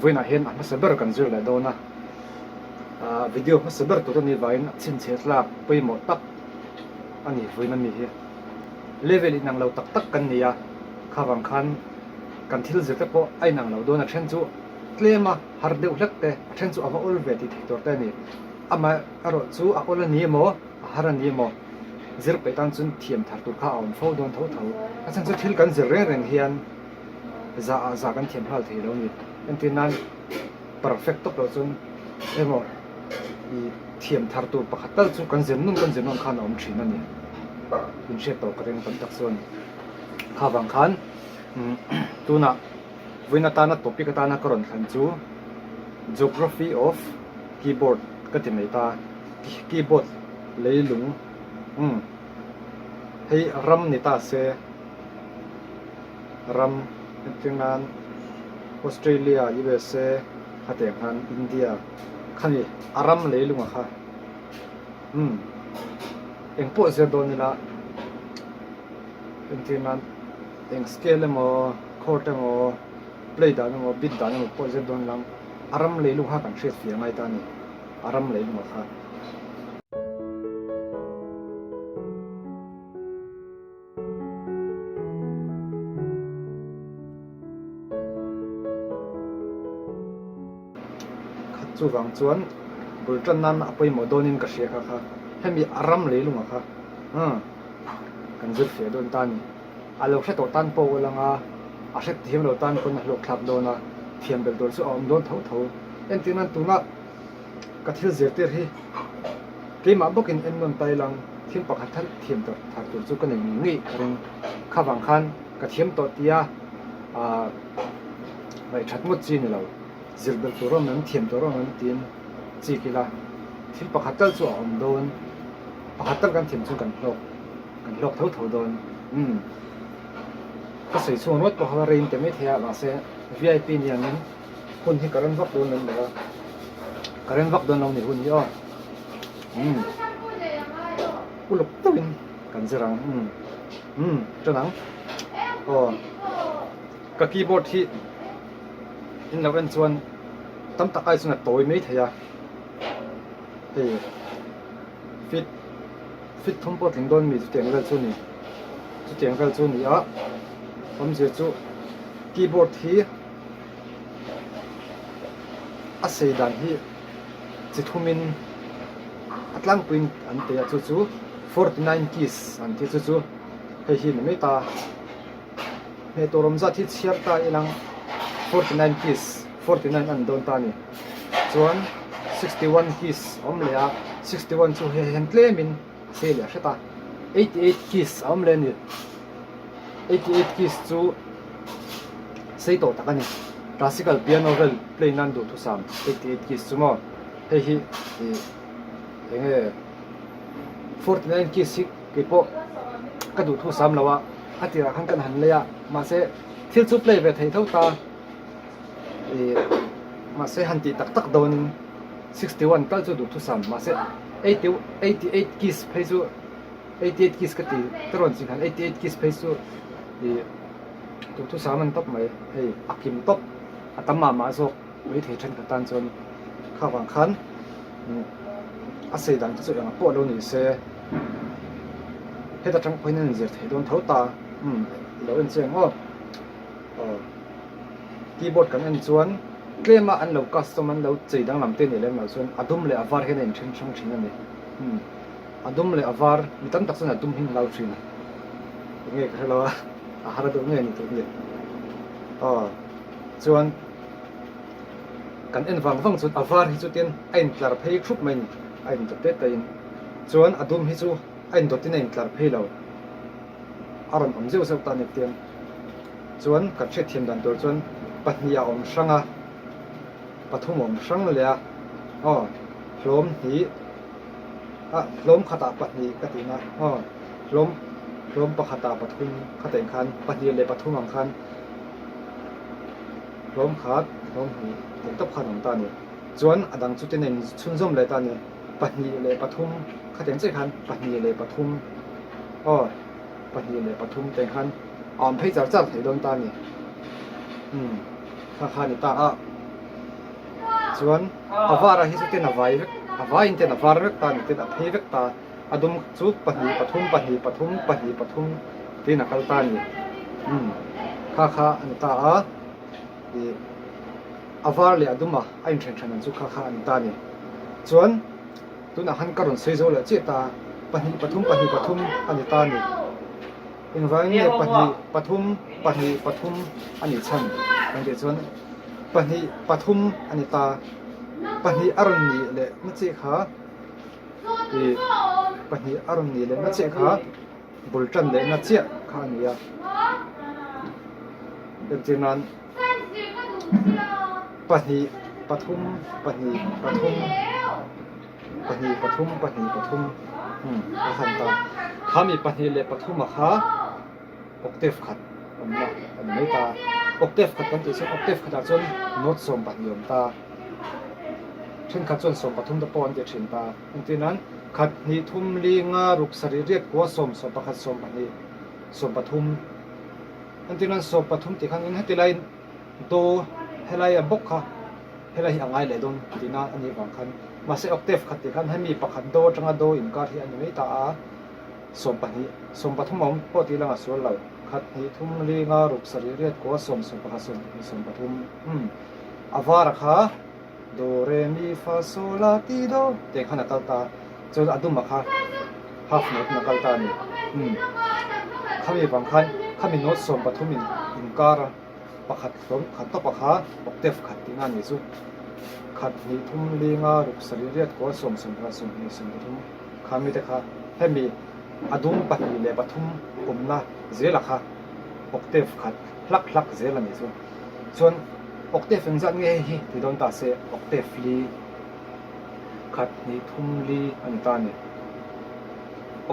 Vawiinah hian a hmasa ber kan zir leh dawn a, video hmasa ber tur a nih vangin a chhinchhiah tlak pawimawh tak a ni vawiin ami hi. Level inang lo tak tak kan ni a, kha vang khan kan thil zir te pawh a inang lo dawn a, then chu tlem a har deuh hlek te, a then chu a va awl ve tih theih tur te a ni. Amaherawh chu a awl a ni emaw, a har a ni emaw, zir peih tan chuan thiam thar tur kha a awm fo dawn tho tho. A chhan chu thil kan zir reng reng hian za ah za kan thiam nghal thei lo a ni. Entir nan perfect tawp loh chuan emaw i thiam thar tur pakhat tal chu kan zir nun kan zir nawn khan a awm thin a ni. Inhriat tawh ka ring tam tak chuan kha vang khan tunah vawiin atana topic atana ka rawn thlan chu Geography of Keyboard ka ti mai ta. Keyboard leilung umm hei ram ni ta se ram entir nan Australia, USA kha tiang khan India khani a ram leilung a kha umm engpawh zir dawn ila entir nan eng scale emaw chord emaw play dan emaw beat dan emaw pawh zir dawn ila a ram leilung kha kan hriat fih angai ta a ni. A ram lei lung a kha. Khat chuvang chuan bul tan nan a pawimawh dawnin ka hria kha kha hemi a ram lei lung a kha umm kan zir feh dawn ta a ni. A lo hre tawh tan pawh a lang a, a hre thiam lo tan pawn a hlawk thlak dawn a, thiam belh tur chu a awm dawn tho tho. Entir nan tuna ka thil zirtir hi keimah bawkin en nawn ta ilang thil pakhat thar thiam tur thar tur chu ka nei ngei ngei ka ring. Kha vang khan ka thiam tawh tia ah ngaihṭhat ngawt chi ni lo, zir belh tur awm em, thiam tur awm em tiin chik ila thil pakhat tal chu a awm dawn, pakhat tal kan thiam chuan kan hlawk kan hlawk tho tho dawn. Umm ka sawi chhung ruat pawh kha rei in ti maithei a mahse vip ni angin. Hun hi ka rem vak dawn lem lo a, ka rem vak dawn lo ni hun hi aw. Umm uluk deuhin kan zir ang umm umm ṭan ang aw ka keyboard hi in lo en chuan tam tak ai chuan a tawi mai thei a hei fit fit thum pawh tling dawn mi chutiang vel chu ni chutiang vel chu ni a awmzia chu keyboard hi. A sei dan hi chi thumin a tlangpuiin an ti a chu chu 49 keys an ti chu chu hei hi ni mai ta hmeh tur awm zat hi chhiar ta ilang 49 keys 49 an dawn ta a ni chuan 61 keys a awm leh a 61 chu hei hian tlemin a sei leh hret a 88 keys a awm leh a ni. 88 keys chu sei tawh tak a ni. Classical piano vel play nan duhthusam 88 keys chu maw hei hi ih eng nge 49 keys hi kei pawh ka duhthusam lo a, a tirah khan kan han lei a mahse thil chu play ve thei tho ta ih mahse han tih tak tak dawnin 61 tal chu duhthusam mahse 88 keys phei chu. 88 keys ka ti ka rawn ching khan 88 keys phei chu ih duhthusam an tawp mai hei a kim tawp a tam mah mah zawk maithei thenkhat tan chuan kha vang khan a sei dan te chu engah pawh lo ni se heta tang pawhin an inzir thei dawn tho ta umm i lo en chiang aw aw keyboard kan en chuan tlem a an lo custom an lo chei danglam te nih lem loh chuan a dum leh a var hian a inthen hrang thin a ni umm. A dum leh a var, mi tam tak chuan a dum hi an hlau thin a, enge ka hre lo a, a har deuh nge ni tur ni. Aw, chuan kan en vang vang chuan a var hi chu tin a intlar phei thup mai a ni, a indawt tet taiin. Chuan a dum hi chu a indawtin a intlar phei lo, a rawn awm zeuh zeuh ta a ni tiang. Chuan kan hriatthiam dan tur chuan pahnih a awm hrang a, pathum a awm hrang leh a, aw hlawm hnih. Ah hlawm khatah pahnih ka tihna aw hlawm hlawm pakhatah pathum khatah khan pahnih leh pathum ang khan hlawm khat hlawm hnih tih tawp khan a awm ta a ni chuan a dang chu tin a in chhunzawm leh ta a ni pahnih leh pathum khatah chiah khan pahnih leh pathum aw pahnih leh pathum tah khan a awm phei char char thei dawn ta a ni umm kha kha a ni ta a. Chuan a var ah hi chu ten a vai vek a vaiin ten a var vek ta a ni ten a phei vek ta a dum chu pahnih pathum pahnih pathum pahnih pathum tiin a kal ta a ni umm kha kha a ni ta a ih a var leh a dum a a inthen then ang chu kha kha a ni ta a ni chuan tunah khan ka rawn sawi zo leh chiah ta pahnih pathum pahnih pathum a ni ta a ni. Engvangin nge pahnih pathum pahnih pathum a nih chhan kan tih chuan pahnih pathum a ni ta. Pahnih a rawn nih leh na chiah kha ih pahnih a rawn nih leh na chiah kha bul tan leh na chiah kha a ni a. Entir nan pahnih pathum pahnih pathum. Pahnih pathum pahnih pathum umm a han ta. Khami pahnih leh pathuma kha octave khat awmna a ni mai ta. Octave khat kan tih chuan octave khatah chuan note 12 a awm ta. Thenkhat chuan 13 te pawh an ti thin ta. Engtin nan khat hnih thum li nga ruk sarih riat kua sawm 11 12 13 engtin nan 13 tih khan heti laiin do helai a bawk kha. Helai hi a ngai leh dawn tihna a nih vang khan mahse octave khat tih khan hemi pakhat do atanga do inkar hi a ni mai ta a, 12, 13 a awm pawh tih lang a sual lo, khat hnih thum li nga ruk sarih riat kua sawm 11 12 13 umm a var a kha do re mi fa sol la ti do tih khan a kal ta chuan a dum a kha half note in a kal ta a ni umm khami vang khan khami note 13 in inkar a. Pakhat hlawm khat tawp a kha octave khat tih na ni chu khat hnih thum li nga ruk sarih riat kawl sawm 10 20 23 kha mite kha hemi a dum pahnih leh pathum awmna zel a kha octave khat hlak hlak zel a ni chu chuan octave engzat nge hei hi ti dawn ta se octave li khat hnih thum li a ni ta a ni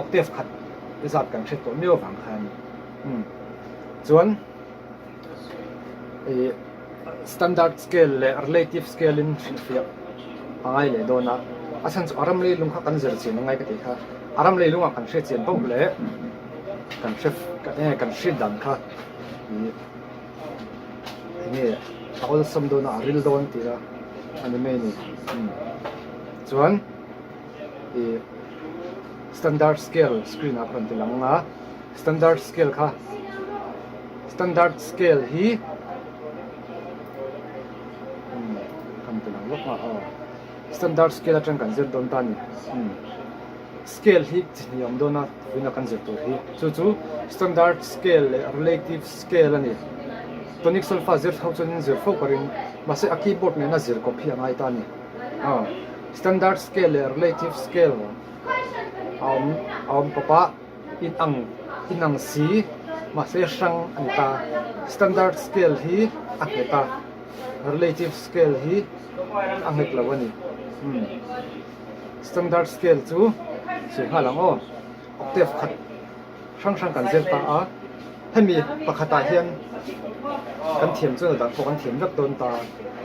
octave khat zat kan hre tawh miau avang khan umm chuan. Ih standard scale leh relative scale in hrilhfiah a ngai leh dawn a, a chhan chu a ram leilung kha kan zir chian a ngai ka tih kha, a ram leilungah kan hriat chian bawk leh kan hre enge kan hriat dan kha ih enge a awlsam dawn a a ril dawn tih a a ni mai a ni chuan ih standard scale screen ah ka rawn ti lang a. Standard scale kha standard scale hi kan ti lang lawk a aw standard scale atang kan zir dawn ta a ni scale hi chi hnih a awm dawn a vawiin a kan zir tur hi chu chu standard scale leh relative scale a ni tonic solfa zir tho chuan in zir fo ka ring mahse a keyboard nena zir kawp hi a ngai ta a ni aw standard scale leh relative scale a awm a awm kawp a. Inang inang si mahse hrang a ni ta. Standard scale hi a nghet a, relative scale hi a nghet lo a ni. Umm standard scale chu sawi nghal ang aw. Octave khat hrang hrang kan zir ta a, hemi pakhatah hian kan thiam chuan a dang pawh kan thiam vek dawn ta.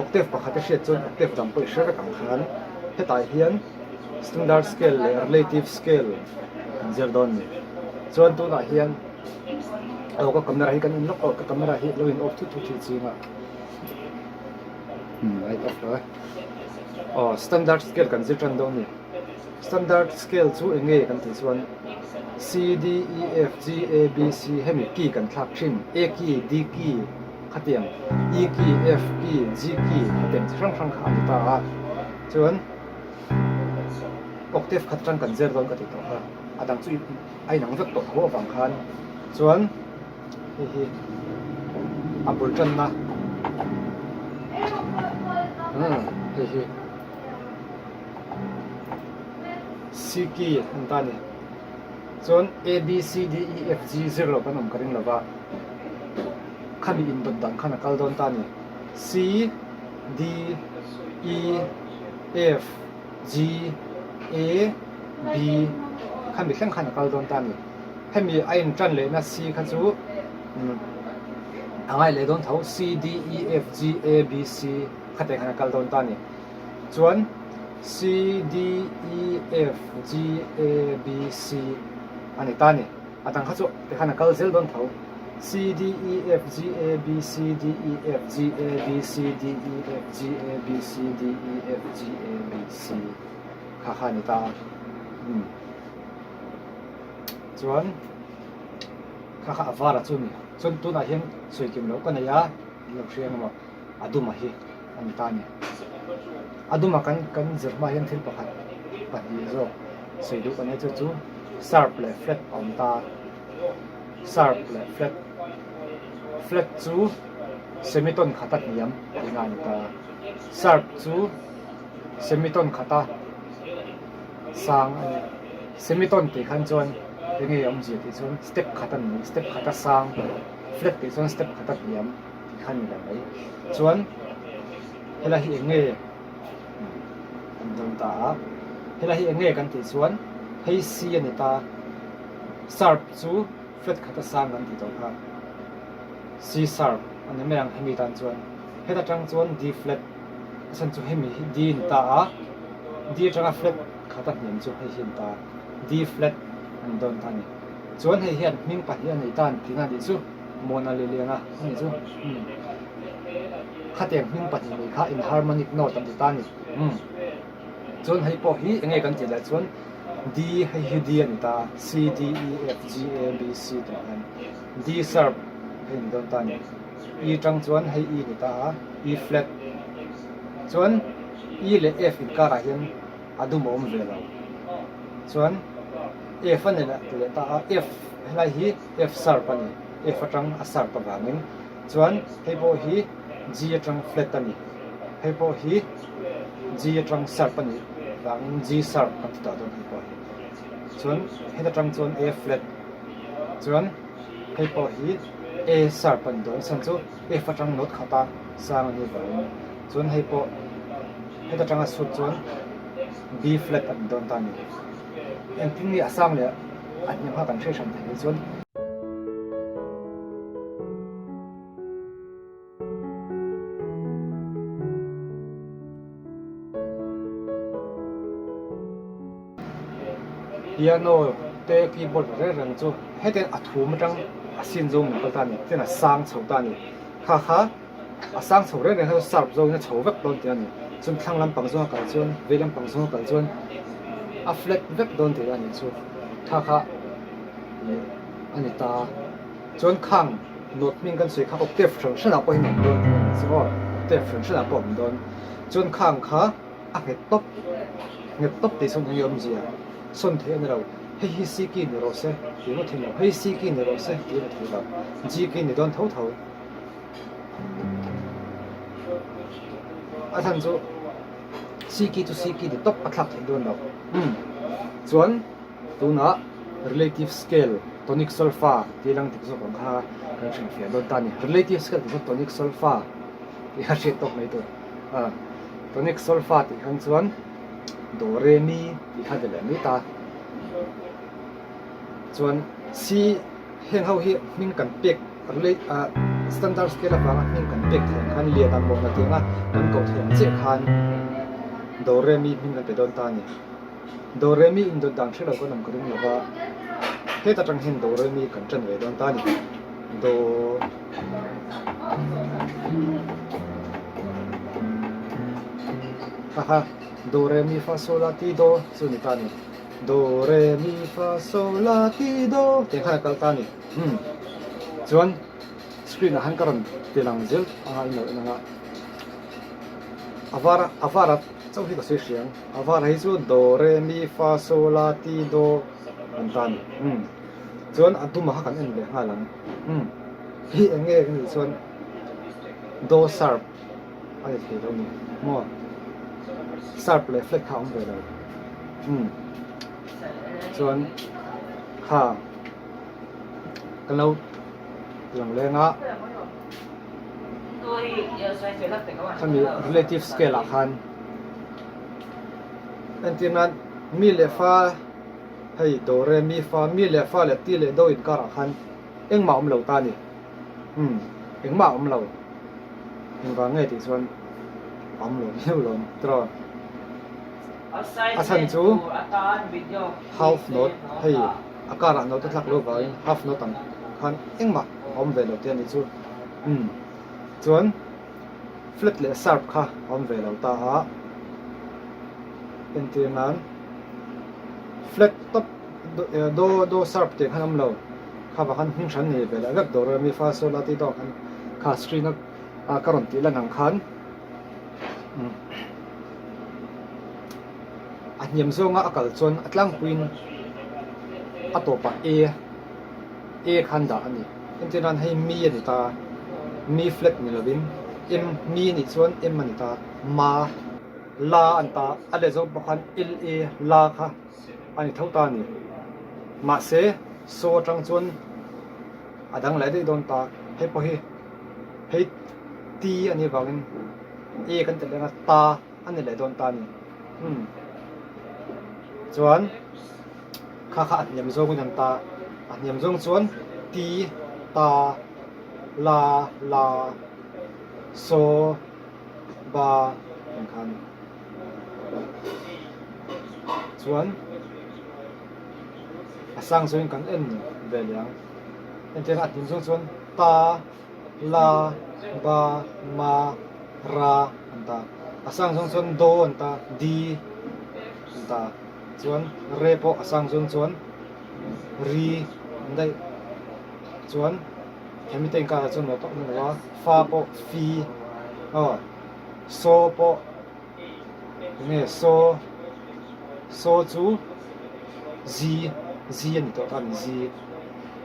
Octave pakhat i hriat chuan octave dang pawh i hre vek ang khan hetah hian standard scale leh relative scale kan zir dawn a ni. Chuan tunah hian aw ka camera hi kan in lawk aw ka camera hi lo in off thut thut hi ching a umm a in off lo e aw standard scale kan zir tan dawn a ni. Standard scale chu eng nge kan tih chuan C D E F G A B C hemi key kan thlak thin A key D key khatiang E key F key G key khatiang chi hrang hrang kha a ni ta a chuan. Octave khat atang kan zir dawn ka tih tawh kha a dang chu a inang vek tawh tho avang khan chuan hei hi a bul tanna umm hei hi C key a ni ta a ni chuan A B C D E F G zir lo kan awm ka ring lo va khami indawt dan khan a kal dawn ta a ni C D E F, G, A, B khami thleng khan a kal dawn ta a ni. Hemi a intan lehna C kha chu a ngai leh dawn tho C, D, E, F, G, A, B, C khateh khan a kal dawn ta a ni. Chuan C, D, E, F, G, A, B, C a ni ta a ni. A dang kha chu tikhan a kal zel dawn tho. C D E F G A B C D E F G A B C D E F G A B C D E F G A B C kha kha a ni ta a. Umm chuan kha kha a var a chu a ni. Chuan tunah hian sawi kim loh ka nei a, in lo hria emaw a duma hi a ni ta a ni. A duma kan kan zir hma hian thil pakhat pahnih zawk sawi duh ka nei chu chu sharp leh flat a awm ta a, sharp leh flat flat chu semitone khata hniam tihna a ni ta a, sharp chu semitone khata sang a ni. Semitone tih khan chuan eng nge awmzia tih chuan step khat a ni, step khata sang flat tih chuan step khata hniam. Ti khan ni lo mai. Chuan helai hi eng nge kan dawn ta a, helai hi eng nge kan tih chuan hei C a ni ta, sharp chu flat khata sang kan tih tawh kha, C sharp a ni mai ang hemi tan chuan. Heta tang chuan D flat a chhan chu hemi hi D a ni ta a, D atanga flat khata hniam chu hei hi a ni ta, D flat a ni dawn ta a ni. Chuan hei hian hming pahnih a nei ta an tihna a nih chu. Mona Liliana a nih chu. Umm. Khatiang hming pahnih nei kha inharmonic note an ti ta a ni. Umm. Chuan hei pawh hi enge kan tih leh chuan D hei hi D a ni ta a, C D E F G A B C tih hian D sharp hei ni dawn ta a ni. E tang chuan hei E ni ta a, E flat. Chuan E leh F inkarah hian a dum a awm ve lo. Chuan F a ni leh ta a, F helai hi F sharp a ni, F atang a sharp avangin. Chuan hei pawh hi G atang flat a ni, hei pawh hi G atang sharp a nih vangin G sharp kan ti tawh dawn hei pawh hi. Chuan heta tang chuan A flat, chuan hei pawh hi A sharp a ni dawn, chhan chu F atang note khata sang a nih vangin. Chuan hei pawh heta tanga chhut chuan B flat a ni dawn ta a ni. Engtin nge a sang leh a hniam kha kan hre hran thei hi chuan. Piano te keyboard reng reng chu hetiang a thum atang a sin zawng min kal ta a ni tin a sang chho ta a ni kha kha. A sang chho reng reng kha chu sharp zawngin a chho vek dawn tih a ni. Chuan thlang lampang zawnga kal chuan vei lampang zawnga kal chuan a flat vek dawn tih a ni chu kha kha leh a ni ta. Chuan khang note hming kan sawi kha octave hran hranah pawh hian a awm dawn tih a ni chu aw octave hran hranah pawh a awm dawn. Chuan khang kha a nghet tawp nghet tawp tih chuan eng nge awmzia sawn theih a ni lo. Hei hi C key ni rawh se tih ngawt hi a ni lo hei C key ni rawh se tih a ni thei lo G key ni dawn tho tho. A chhan chu C key chu C key ni tawp a thlak theih dawn lo. Umm chuan tunah relative scale tonic solfa tih lang dik zawk ang kha kan hrilhfiah dawn ta a ni. Relative scale tih chuan tonic solfa tih a hriat tawk mai tur. Ah tonic solfa tih khan chuan do re mi tih kha ni leh mai ta. Chuan C. Heng ho hi hming kan pek standard scale avanga hming kan pek theih ang khan lian a mawhna tih anga kan koh theih ang chiah khan Do Re Mi hming kan pe dawn ta a ni. Do Re Mi indawt dan hre lo kan awm ka ring lova, heta tang hian Do Re Mi kan tan ve dawn ta a ni. Do. Haha, Do Re Mi Fa Sol La Ti Do chu ni ta a ni. Do, re, mi, fa, sol, la, ti, do tih khan a kal ta a ni. Umm. Chuan screen ah khan ka rawn ti lang zel anga in lo en anga a var a var a chauh hi ka sawi hria ang. A var hi chu do, re, mi, fa, sol, la, ti, do an ta a ni. Umm. Chuan a dum ah kha kan en leh nghal ang. Umm. Hi eng nge nih chuan do sharp. A ni thei lo ni maw? Sharp leh flat kha a awm ve lo. Umm. Chuan kha kan lo lang leng a. Khami relative scale ah khan entir nan mi leh fa hei do re mi fa mi leh fa leh ti leh do inkarah khan engmah a awm lo ta a ni. Umm engmah a awm lo. Engvang nge tih chuan a awm lo viau lo ang tiraw. A chhan chu half note hei a car ah note a thlak lo vangin half note ang khan engmah. awm ve lo te a nih chu. Umm chuan flat leh sharp kha a awm ve lo ta a, entir nan flat tawp do do sharp tih khan a awm lo, kha vang khan hming hran nei ve leh vek do re mi fa sol a tih dawh khan kha screen a ka rawn tih lan ang khan umm a hniam zawnga a kal chuan a tlangpuiin a tawpah e e khan dah a ni. Entir nan hei mi a ni ta, mi flat ni lovin m mi a nih chuan m a ni ta, ma la a ni ta, a leh zawng pawh khan l e la kha a ni tho ta a ni. Mahse saw atang chuan a dang leh daih dawn ta, hei pawh hi hei t a nih avangin e kan ti leh ang a, ta a ni leh dawn ta a ni. Umm chuan. Kha kha a hniam zawngin an ta, a hniam zawng chuan ti, ta, la, la, saw, ba ang kha a ni. Chuan a sang zawngin kan en ve leh ang. Entirna a hniam zawng chuan ta, la, ba, ma, ra an ta. A sang zawng chuan do an ta, di an ta. Chuan re pawh a sang zawng chuan ri an daih chuan hemi te inkar ah chuan lo tawk ni lo a fa pawh fi aw saw pawh enge saw saw chu zi zi a ni tawh ta a ni zi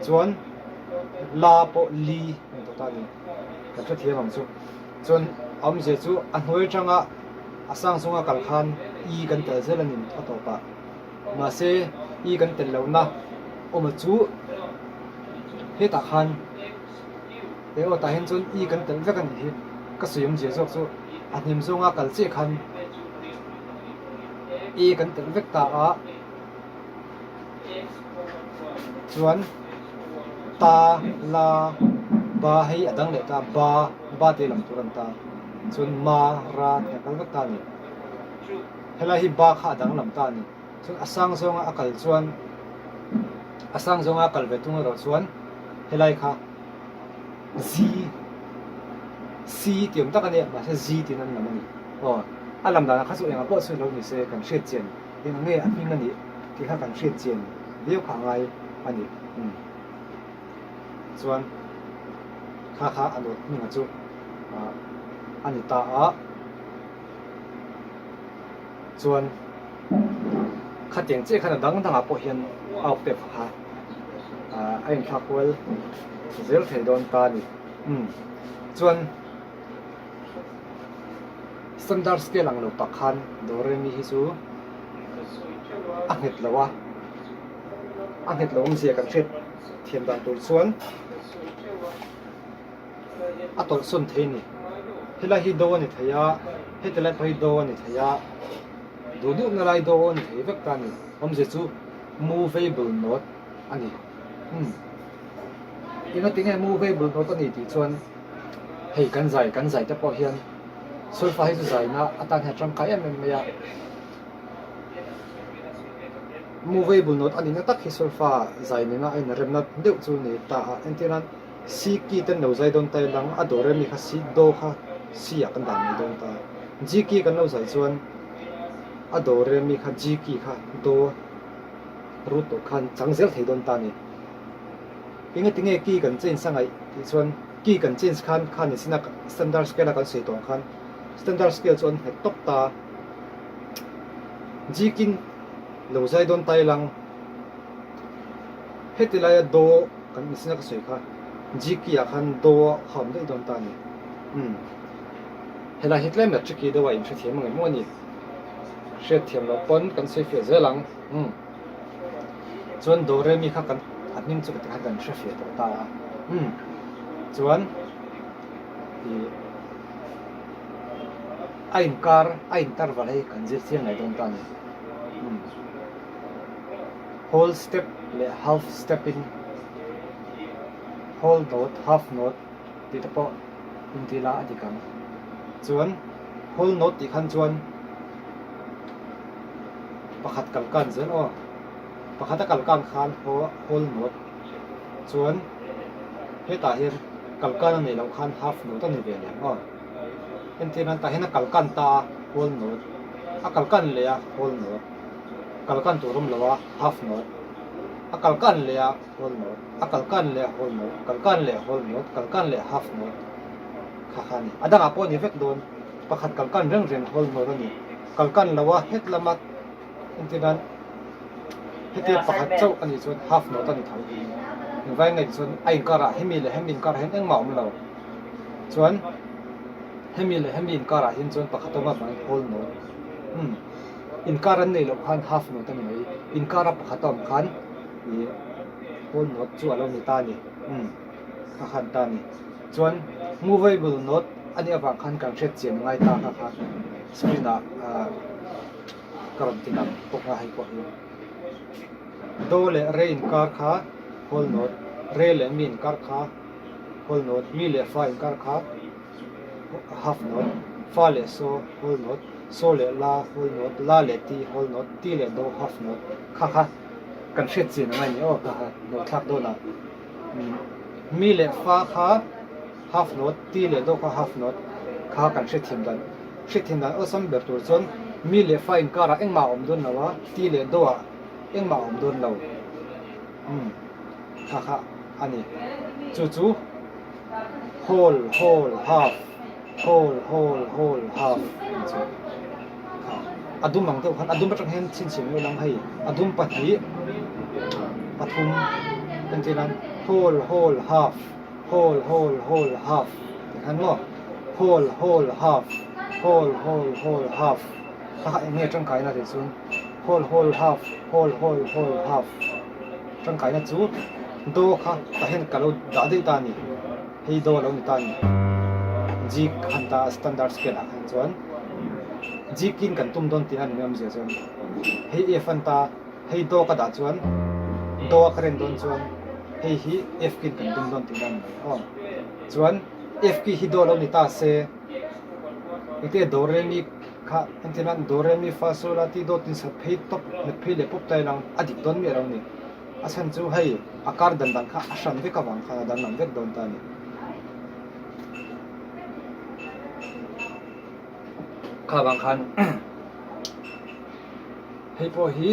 chuan la pawh li a ni tawh ta a ni kan hrethiam ang chu. Chuan a awmzia chu a hnuai atanga a sang zawnga kal khan i kan tel zel a ni a tawp ah. Mahse i kan tel lohna awma chu hetah khan he aw tah hian chuan i kan tel vek a nih hi. Ka sawi awmzia zawk chu a hnim zawnga kal chiah khan i kan tel vek ta a. Chuan ta, la, ba hei a dang leh ta, ba, ba tih a lang tur a ni ta. Chuan ma, ra tih a kal vek ta a ni. Helai hi ba kha a danglam ta a ni. Chuan a sang zawnga a kal chuan a sang zawnga a kal ve tung erawh chuan helai kha zi, si tih awm tak a nia, mahse zi tiin an lam a ni. Aw, a lam danah kha chu engah pawh sawi lo ni se kan hriat chian. Eng nge a hming a nih tih kha kan hriat chian viau kha a ngai a ni. Umm. Chuan kha kha a nawt hminga chu a ni ta a. Chuan khatiang chiah khan a dang dangah pawh hian a octave kha a inthlak kual zel thei dawn ta a ni. Umm. Chuan. Standard scale ang lo tak khan Do Re Mi hi chu a nghet lo a, a nghet lo awmzia kan hriat thiam dan tur chuan a tawlhsawn thei a ni. Helai hi do a ni thei a, heti lai pawh hi do a ni thei a, duh duhna lai do a ni thei vek ta a ni. Awmzia chu movable note a ni. Umm engati nge movable note a ni tih chuan. Hei kan zai kan zai te pawh hian sulfa hi chu zaina atan hian a tangkai em em mai a, movable note a nihna tak hi sulfa zai nena a inremna deuh chu ni ta a, entir nan C key ten lo zai dawn ta ilang a do re mi kha C do kha C ah kan dah mai dawn ta, G key kan lo zai chuan a do re mi kha G key kha do root tawh khan chang zel thei dawn ta a ni. Engati nge key kan change a ngaih tih chuan key kan change khan khan ni sin a standard scale a kan sawi tawh ang khan standard scale chu an nghet tawp ta a. Jikin lo zai dawn ta ilang heti laia do kan ni sin a ka sawi kha G key ah khan do a kha awm daih dawn ta a ni. Umm helai hi tlem la tricky deuh a inhrethiam ang em aw ni. Hriatthiam loh pawn kan sawi fiah zel ang. Umm. Chuan Doremi kha kan a hming chu ka ti khan kan hre fiah tawh ta a. Umm. Chuan ih a inkar a interval hei kan zir chiang leh dawn ta a ni. Umm. Whole step leh half step in whole note half note tih te pawh inti la a dik ang. Chuan whole note tih khan chuan Pakhat kal kan zel aw. Pakhat a kal kan khan whole note chuan. Hetah hian kalkan a neih loh khan half note a ni ve leh ang aw. Entir nan tah hian a kalkan ta a whole note, a kalkan leh a whole note, kalkan tur awm lo a half note, a kalkan leh a whole note, a kalkan leh a whole note, kalkan leh whole note, kalkan leh half note kha kha a ni. A dangah pawh a ni vek dawn, pakhat kalkan reng reng whole note a ni. Kalkan lo a het lama entir nan Heti pakhat chauh a nih chuan half note a ni tho. Engvai ngaih chuan a inkarah hemi leh hemi inkarah hian engmah a awm lo. Chuan hemi leh hemi inkarah hian chuan pakhat awm avangin whole note. Umm inkar an neih loh khan half note a ni mai. Inkara pakhat a awm khan ih whole note chu a lo ni ta a ni. Umm kha khan ta a ni. Chuan movable note a nih avang khan kan hriat chian ngai ta kha kha screen ah ah. Ka rawn ti lang bawk a hei pawh hi. Do leh re inkar kha whole note, re leh mi inkar kha whole note, mi leh fa inkar kha half note, fa leh so whole note, so leh la whole note, la leh ti whole note, ti leh do half note kha kha kan hriat chin ang a ni aw kha kha note thlak dawnah mi leh fa kha half note, ti leh do kha half note kha kan hriatthiam dan. Hriatthiam dan awlsam ber tur chuan mi leh fa inkarah engmah a awm dawn lo a, ti leh do ah engmah a awm dawn lo. Umm kha kha a ni. Chu chu whole whole half whole whole whole half a ni chu. Kha a dum ang deuh khan a dum atang hian chhinchhiah mai ula hei a dum pahnih pathum entir nan whole whole half. Whole whole whole half tih khan maw whole whole half whole whole whole half kha kha eng nge tangkaina tih chuan whole whole half whole whole whole half tangkaina chu do kha tah hian ka lo dah daih ta a ni hei do a lo ni ta a ni G khan ta standard scale ah khan chuan G kin kan tum dawn tih a ni mai awmzia chuan hei F an ta. Hei do ka dah chuan do a ka ren dawn chuan hei hi F kin kan tum dawn tihna a ni mai aw. Chuan F ki hi do lo ni ta se engtin nge do re mi kha entir nan do re mi fa sol la ti do tin sat phei tawp hmet phei leh pawp ta ilang a dik dawn miah lo ni. A chhan chu hei a kar dan dan kha a hran vek avang khan a danglam vek dawn ta a ni. Kha vang khan Hei pawh hi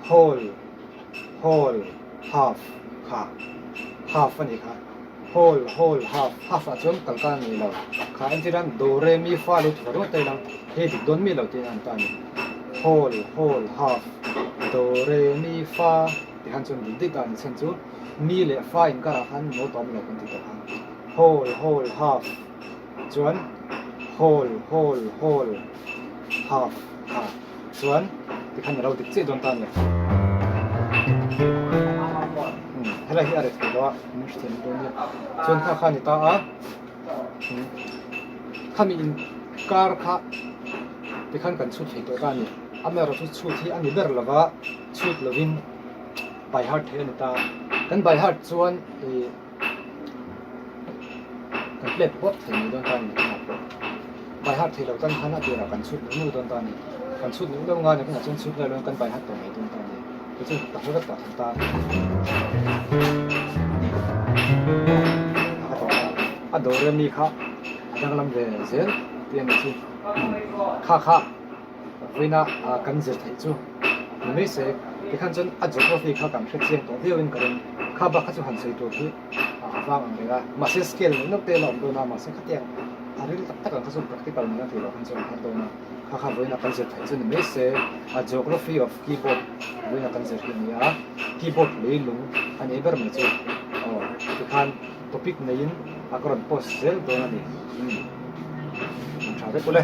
whole whole half kha half a ni kha whole whole half half ah chuan kalka a nei lo kha entir a do re mi fa lo ti ringawt ta ila hei dik dawn mi lo tih an ta a ni whole whole half do re mi fa ti khan chuan dik dik a ni chhan chu mi leh fa inkarah khan note a awm lo kan ti tawh a whole whole half. Chuan whole whole whole half kha chuan tikhan a lo dik chiah dawn ta a ni. Umm helai hi a ret thei lo a min hrethiam dawn nia. Chuan kha kha a ni ta a umm khami inkar kha tikhan kan chhut thei tawh ta a ni. Amaherawhchu chhut hi a ni ber lo va chhut lovin by heart theih a ni ta a. Kan by heart chuan ih. Kan plate pawp thei mai dawn ta a ni tunah pawh. By heart thei lo tan khan a tirah kan chhut nuh nuh dawn ta a ni. Kan chhut nuh lo nga ni tunah chuan chhut ngai loin kan by heart tawh mai dawn ta a ni. Chu chu ka hre vek tawh than ta. A ka tawh a, a dawr ami kha a danglam ve zel tih a nih chu. Kha kha. Vawiina kan zir theih chu ni mai se, tikhan chuan a geography kha kan hre chiang tawh viauin ka ring. Kha bak kha chu han sawi tur hi a vang ang reng a, mahse scale neuh neuh te la awm dawn a, mahse khatiang a ril tak tak ang kha chu practical nena tih loh khan chuan a har dawn a. Kha kha vawiina kan zir theih chu ni mai se, a geography of keyboard vawiina kan zir hi a ni a, keyboard leilung a nei ber mai chu aw tikhan topic neiin a ka rawn post zel dawn a ni. Umm, tha vek ule.